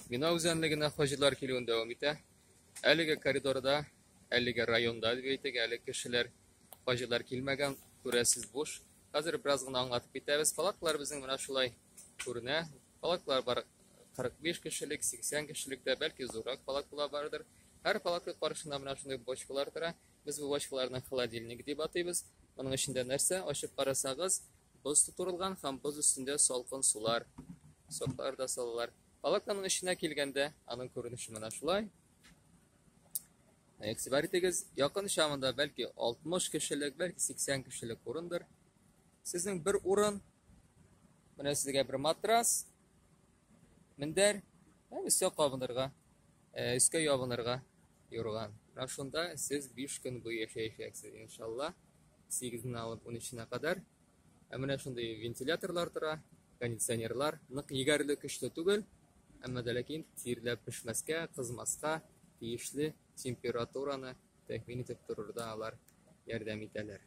Мина үзәнлегенә хаҗилар килүен дәвам итә. Әлеге коридорда, әлеге районда дип әйтик, әле кешеләр, хаҗилар килмәгән, күрәсез, буш. Хәзер бераз гына аңлатып китәбез. Палаткалар безнең менә шулай күренә. Палаткалар бар 45 кешелек, 80 кешелек тә, бәлки зуррак палаткалар бардыр. Һәр палатка каршында менә шундый бочкалар тора. Без бу бочкаларны холодильник дип атыйбыз. Моның эчендә нәрсә? Ачып карасагыз, боз тутырылган һәм боз өстендә салкын сулар, соклар да салалар. Палатканың эченә килгәндә, аның күренеше менә шулай. Игътибар итегез, якынча монда бәлки 60 кешелек, бәлки 80 кешелек урындыр. Сезнең бер урын, менә сезгә бер матрас, мендәр, һәм өскә кабынырга, э, өскә ябынырга юрган. Менә шунда сез 5 көн буе яшәячәксез, иншалла. 8-дән алып 13-нә кадәр. Ә менә шундый вентиляторлар тора, кондиционерлар. Нык егәрле көчле түгел, әмма дә ләкин тирләп пешмәскә, кызмаска тиешле температураны тәэмин итеп торырда алар ярдәм итәләр.